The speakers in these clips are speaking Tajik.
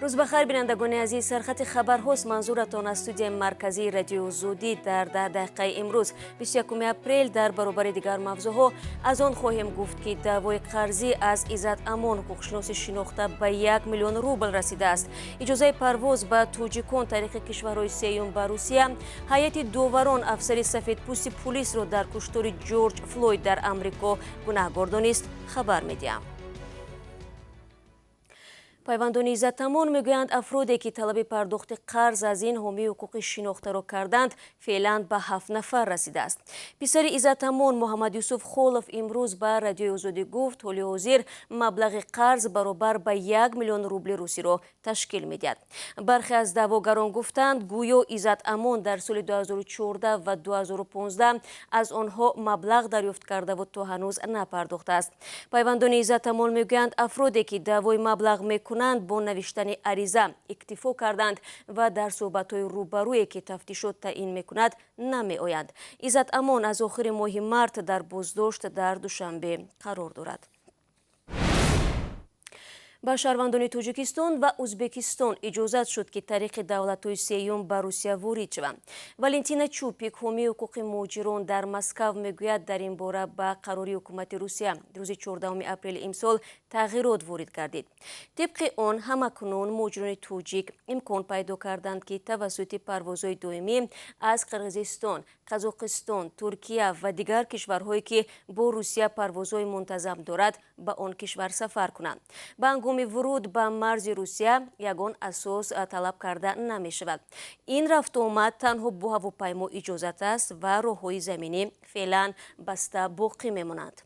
Рӯз бахайр, бинандагони азиз. Сархати хабарҳост манзуратон аз студияи марказии Радиои Озодӣ дар 10 дақиқаи имрӯз, 21 апрел. Дар баробари дигар мавзӯъҳо аз он хоҳем гуфт, ки даъвои қарзӣ аз Иззат Амон, ҳуқуқшиноси шинохта, ба 1 миллион рубл расидааст. Иҷозаи парвоз ба тоҷикон тариқи кишварҳои сеюм ба Русия. Ҳайати доварон афсари сафедпӯсти пулисро дар куштори Ҷорҷ Флойд дар Амрико гунаҳгор донист. Хабар медиҳам. Пайвандони Иззат Амон мегӯянд, афроде ки талаби пардохти қарз аз ин ҳомии ҳуқуқи шинохтаро карданд, феълан ба 7 нафар расидааст. Писари Иззат Амон Муҳаммад Юсуф Холов имрӯз ба Радиои Озодӣ гуфт, ҳоли ҳозир маблағи қарз баробар ба 1 миллион рубли русиро ташкил медиҳад. Бархе аз даъвогарон гуфтанд, гӯё Иззат Амон дар соли 2014 ва 2015 аз онҳо маблағ дарёфт кардаву то ҳанӯз напардохтааст. Пайвандони Иззат Амон мегӯянд, афроде ки даъвои маблағ мекунанд, бо навиштани ариза иктифо карданд ва дар суҳбатҳои рӯбарӯе ки тафтишот таъин мекунад намеоянд. Иззат Амон аз охири моҳи март дар боздошт дар Душанбе қарор дорад. Ба шаҳрвандони Тоҷикистон ва Ӯзбекистон иҷозат шуд, ки тариқи давлатҳои сеюм ба Русия ворид шаванд. Валентина Чупик, ҳомии ҳуқуқи муҳоҷирон дар Москав, мегӯяд, дар ин бора ба қарори ҳукумати Русия рӯзи 14 апрели имсол тағйирот ворид гардид. Тибқи он, ҳамакунун муҳоҷирони тоҷик имкон пайдо карданд, ки тавассути парвозҳои доимӣ аз Қирғизистон, Қазоқистон, Туркия ва дигар кишварҳое ки бо Русия парвозҳои мунтазам дорад, ба он кишвар сафар кунанд. Ба ҳангоми вуруд ба марзи Русия ягон асос талаб карда намешавад. Ин рафтуомад танҳо бо ҳавопаймо иҷозат аст ва роҳҳои заминӣ феълан баста боқӣ мемонанд.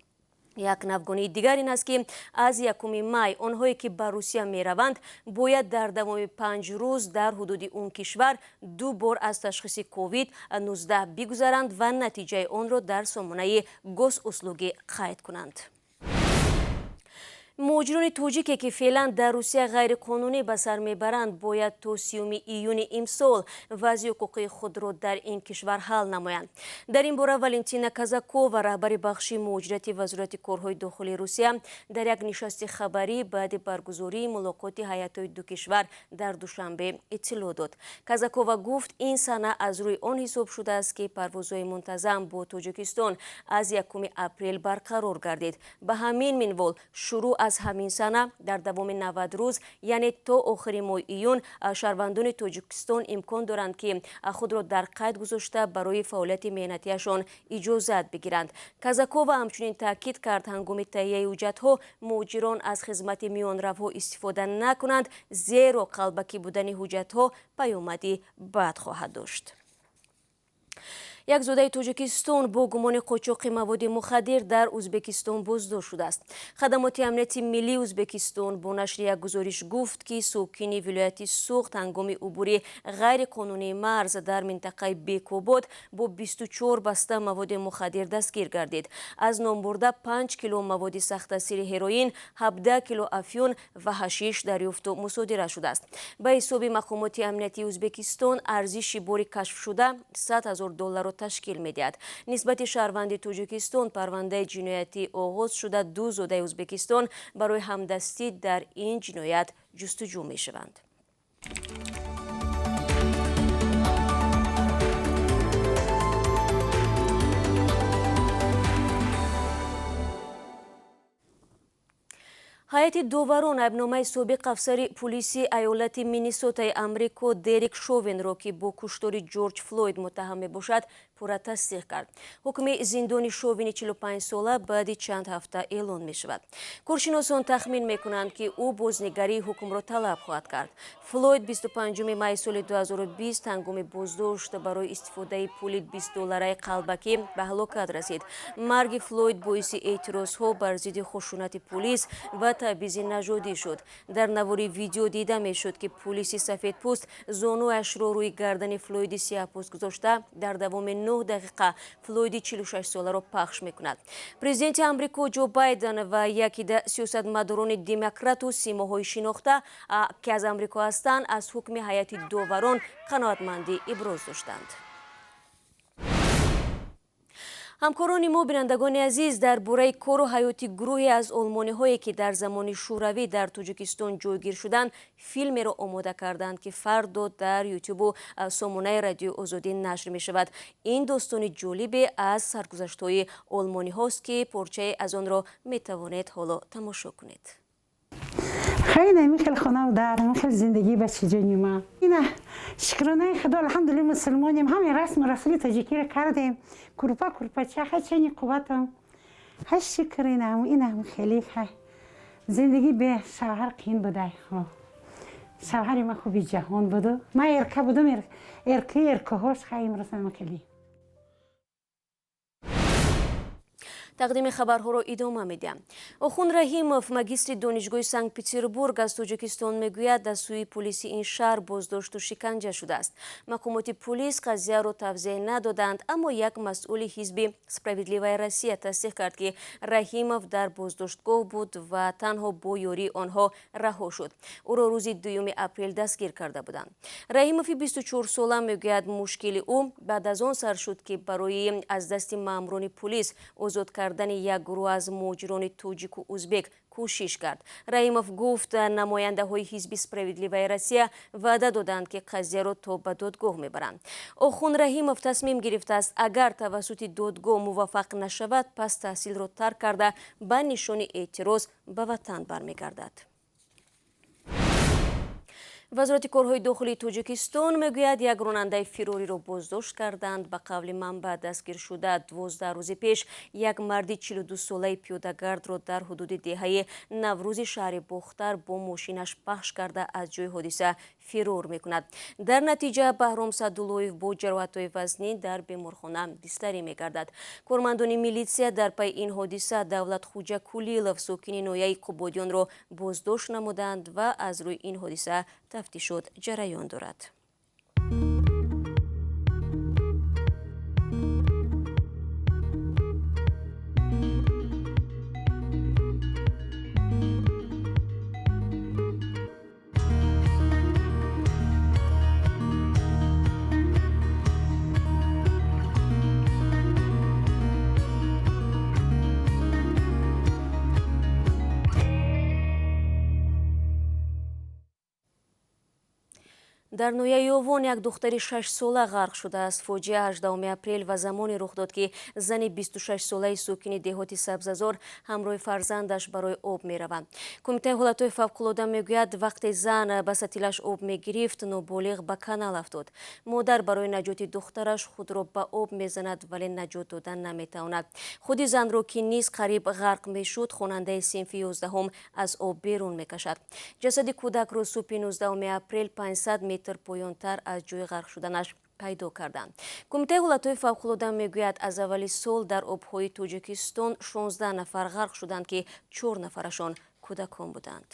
Як навгонии дигар ин аст, ки аз 1 май онҳое ки ба Русия мераванд, бояд дар давоми 5 рӯз дар ҳудуди он кишвар 2 бор аз ташхиси ковид-19 бигузаранд ва натиҷаи онро дар сомонаи госуслуги қайд кунанд. Муҳоҷирони тоҷике ки феълан дар Русия ғайриқонунӣ ба сар мебаранд, бояд то 30 июни имсол вазъи ҳуқуқии худро дар ин кишвар ҳал намоянд. Дар ин бора Валентина Казакова, раҳбари бахши муҳоҷирати Вазорати корҳои дохилии Русия, дар як нишасти хабарӣ баъди баргузории мулоқоти ҳайатҳои ду кишвар дар Душанбе иттилоъ дод. Казакова гуфт, ин сана аз рӯи он ҳисоб шудааст, ки парвозҳои мунтазам бо Тоҷикистон аз 1 апрел барқарор гардид. Ба ҳамин минвол, шурӯъ аз ҳамин сана дар давоми 90 рӯз, яъне то охири моҳи июн, шаҳрвандони Тоҷикистон имкон доранд, ки худро дар қайд гузошта барои фаъолияти меҳнатиашон иҷозат бигиранд. Казакова ҳамчунин таъкид кард, ҳангоми таҳияи ҳуҷҷатҳо муҳоҷирон аз хизмати миёнравҳо истифода накунанд, зеро қалбакӣ будани ҳуҷҷатҳо паёмади бад хоҳад дошт. Як зодаи Тоҷикистон бо гумони қочоқи маводи мухаддир дар Ӯзбекистон боздошт шудааст. Хадамоти амнияти миллии Ӯзбекистон бо нашри як гузориш гуфт, ки сокини вилояти Суғд ҳангоми убури ғайриқонунии марз дар минтақаи Бекобод бо 24 баста маводи мухаддир дастгир гардид. Аз номбурда 5 кило маводи сахттаъсири ҳероин, 17 кило афюн ва ҳашиш дарёфту мусодира шудааст. Ба ҳисоби мақомоти амниятии Ӯзбекистон, арзиши бори кашфшуда 100 000 долларро ташкил медиҳад. Нисбати шаҳрванди Тоҷикистон парвандаи ҷиноятӣ оғоз шуда, 2 зодаи Ӯзбекистон барои ҳамдастӣ дар ин ҷиноят ҷустуҷӯ мешаванд. Ҳайати доварон айбномаи собиқ афсари пулиси аёлати Миннесотаи Амрико Дерек Шовенро, ки бо куштори Ҷорҷ Флойд муттаҳам мебошад, пурра тасдиқ кард. Ҳукми зиндони Шовини 45сола баъди чанд ҳафта эълон мешавад. Коршиносон тахмин мекунанд, ки ӯ бознигарии ҳукмро талаб хоҳад кард. Флойд 25 майи соли 2020 ҳангоми боздошт барои истифодаи пули 20 доллараи қалбакӣ ба ҳалокат расид. Марги Флойд боиси эътирозҳо бар зидди хушунати пулис ва табъизи нажодӣ шуд. Дар навори видео дида мешуд, ки пулиси сафедпӯст зонуяшро рӯи гардани Флойди сиёҳпӯст гузошта, дар давоми 9 дақиқа Флойди 46соларо пахш мекунад. Президенти Амрико Ҷо Байден ва яке сиёсатмадорони демократу симоҳои шинохта, ки аз Амрико ҳастанд, аз ҳукми ҳайати доварон қаноатмандӣ иброз доштанд. Ҳамкорони мо, бинандагони азиз, дар бораи кору ҳаёти гурӯҳе аз олмониҳое, ки дар замони Шӯравӣ дар Тоҷикистон ҷойгир шуданд, филмеро омода карданд, ки фардо дар Ютубу сомонаи Радиои Озодӣ нашр мешавад. Ин достони ҷолибе аз саргузаштҳои олмониҳост, ки порчае аз онро метавонед ҳоло тамошо кунед. Хеле ҳамин хел хона дар ҳамин хел зиндагӣ, бачаҷони ма. Ина, шукронаи Худо, алҳамдулилла, мусулмонем, ҳамин расму расули тоҷикиро кардем, курпа, курпача, хай, чени қувватам, хай, шукр. Инам хеле, хай, зиндагӣ бе шавҳар қиин будай. Шавҳари ма хуби ҷаҳон буду, ман эрка будум, эркаи эркаҳош. Хай, имрӯз ҳама хеле. Тақдими хабарҳоро идома медиҳам. Охун Раҳимов, магистри Донишгоҳи Санкт Петербург аз Тоҷикистон, мегӯяд, аз сӯи пулиси ин шаҳр боздошту шиканҷа шудааст. Мақомоти пулис қазияро тавзеҳ надоданд, аммо як масъули ҳизби «Справедливая Россия» тасдиқ кард, ки Раҳимов дар боздоштгоҳ буд ва танҳо бо ёрии онҳо раҳо шуд. Ӯро рӯзи 2 апрел дастгир карда буданд. Раҳимови 24сола мегӯяд, мушкили ӯ баъд аз он сар шуд, ки барои аз дасти маъмурони пулис озод кардани як гурӯҳ аз муҳоҷирони тоҷику узбек кӯшиш кард. Раҳимов гуфт, намояндаҳои ҳизби «Справедливая Россия» ваъда доданд, ки қазияро то ба додгоҳ мебаранд. Охун Раҳимов тасмим гирифтааст, агар тавассути додгоҳ муваффақ нашавад, пас таҳсилро тарк карда, ба нишони эътироз ба ватан бармегардад. Вазорати корҳои дохилии Тоҷикистон мегӯяд, як ронандаи фирориро боздошт карданд. Ба қавли манбаъ, дастгиршуда 12 рӯзи пеш як марди 42солаи пиёдагардро дар ҳудуди деҳаи Наврӯзи шаҳри Бохтар бо мошинаш пахш карда, аз ҷои ҳодиса фирор мекунад. Дар натиҷа Баҳром Садуллоев бо ҷароҳатҳои вазнин дар беморхона бистарӣ мегардад. Кормандони милитсия дар пайи ин ҳодиса Давлатхуҷа Кулилов, сокини ноҳияи Қубодиёнро боздошт намуданд ва аз рӯи ин ҳодиса тафтишот ҷараён дорад. Дар ноҳияи Ёвон як духтари 6сола ғарқ шудааст. Фоҷиа 18 апрел ва замоне рух дод, ки зани 26солаи сокини деҳоти Сабзазор ҳамроҳи фарзандаш барои об мераванд. Кумитаи ҳолатҳои фавқулода мегӯяд, вақте зан ба сатилаш об мегирифт, ноболиғ ба канал афтод. Модар барои наҷоти духтараш худро ба об мезанад, вале наҷот додан наметавонад. Худи занро, ки низ қариб ғарқ мешуд, хонандаи синфи 11-ум аз об берун мекашад. Ҷасади кӯдакро субҳи 19 апрел 500 метр поёнтар аз ҷои ғарқ шуданаш пайдо карданд. Кумитаи ҳолатҳои фавқулода мегӯяд, аз аввали сол дар обҳои Тоҷикистон 16 нафар ғарқ шуданд, ки чор нафарашон кӯдакон буданд.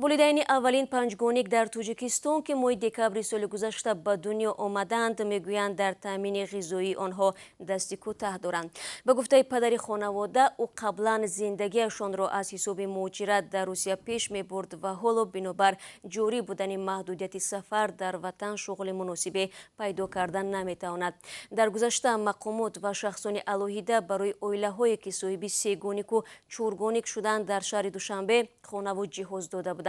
Волидайни аввалин панҷгоник дар Тоҷикистон, ки моҳи декабри соли гузашта ба дунё омаданд, мегӯянд, дар таъмини ғизоии онҳо дасти кӯтаҳ доранд. Ба гуфтаи падари хонавода, ӯ қаблан зиндагиашонро аз ҳисоби муҳоҷират дар Русия пеш мебурд ва ҳоло бинобар ҷорӣ будани маҳдудияти сафар дар ватан шуғли муносибе пайдо кардан наметавонад. Дар гузашта мақомот ва шахсони алоҳида барои оилаҳое, ки соҳиби сегонику чоргоник шуданд, дар шаҳри Душанбе хонаву ҷиҳоз дода буданд.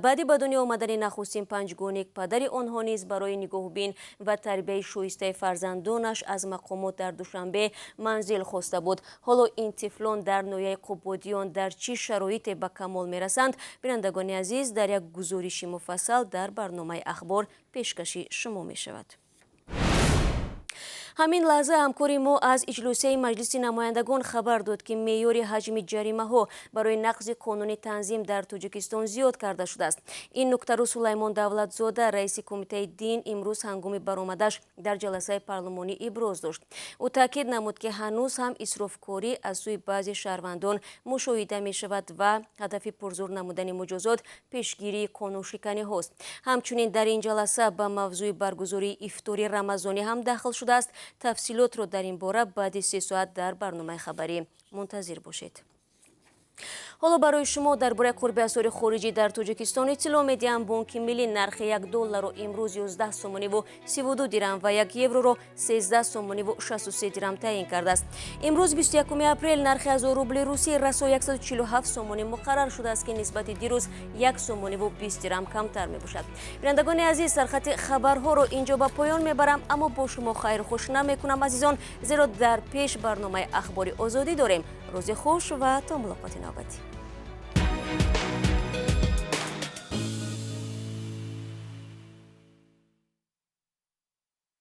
Баъди ба дунё омадани нахустин панҷгоник, падари онҳо низ барои нигоҳубин ва тарбияи шоистаи фарзандонаш аз мақомот дар Душанбе манзил хоста буд. Ҳоло ин тифлон дар ноҳияи Қубодиён дар чӣ шароите ба камол мерасанд, бинандагони азиз, дар як гузориши муфассал дар барномаи ахбор пешкаши шумо мешавад. Ҳамин лаҳза ҳамкори мо аз иҷлосияи Маҷлиси намояндагон хабар дод, ки меъёри ҳаҷми ҷаримаҳо барои нақзи қонуни танзим дар Тоҷикистон зиёд карда шудааст. Ин нуктаро Сулаймон Давлатзода, раиси Кумитаи дин, имрӯз ҳангоми баромадаш дар ҷаласаи парлумонӣ иброз дошт. Ӯ таъкид намуд, ки ҳанӯз ҳам исрофкорӣ аз сӯи баъзе шаҳрвандон мушоҳида мешавад ва ҳадафи пурзур намудани муҷозот пешгирии қонуншиканиҳост. Ҳамчунин дар ин ҷаласа ба мавзӯи баргузории ифтори рамазонӣ ҳам дахл шудааст. Тафсилотро дар ин бора баъди 3 соат дар барномаи хабарӣ мунтазир бошед. Ҳоло барои шумо дар бораи қурби асъори хориҷӣ дар Тоҷикистон иттилоъ медиҳам. Бонки Миллӣ нархи 1 долларро имрӯз 11 сомониву 32 дирам ва 1 евроро 13 сомониву 63 дирам таъин кардааст. Имрӯз, 21 апрел, нархи 1000 рубли русӣ расо 147 сомонӣ муқаррар шудааст, ки нисбати дирӯз 1 сомониву 20 дирам камтар мебошад. Бинандагони азиз, сархати хабарҳоро инҷо ба поён мебарам, аммо бо шумо хайру хуш намекунам, азизон, зеро дар пеш барномаи Ахбори Озодӣ дорем. Рӯзи хуш ва то мулоқоти навбатӣ.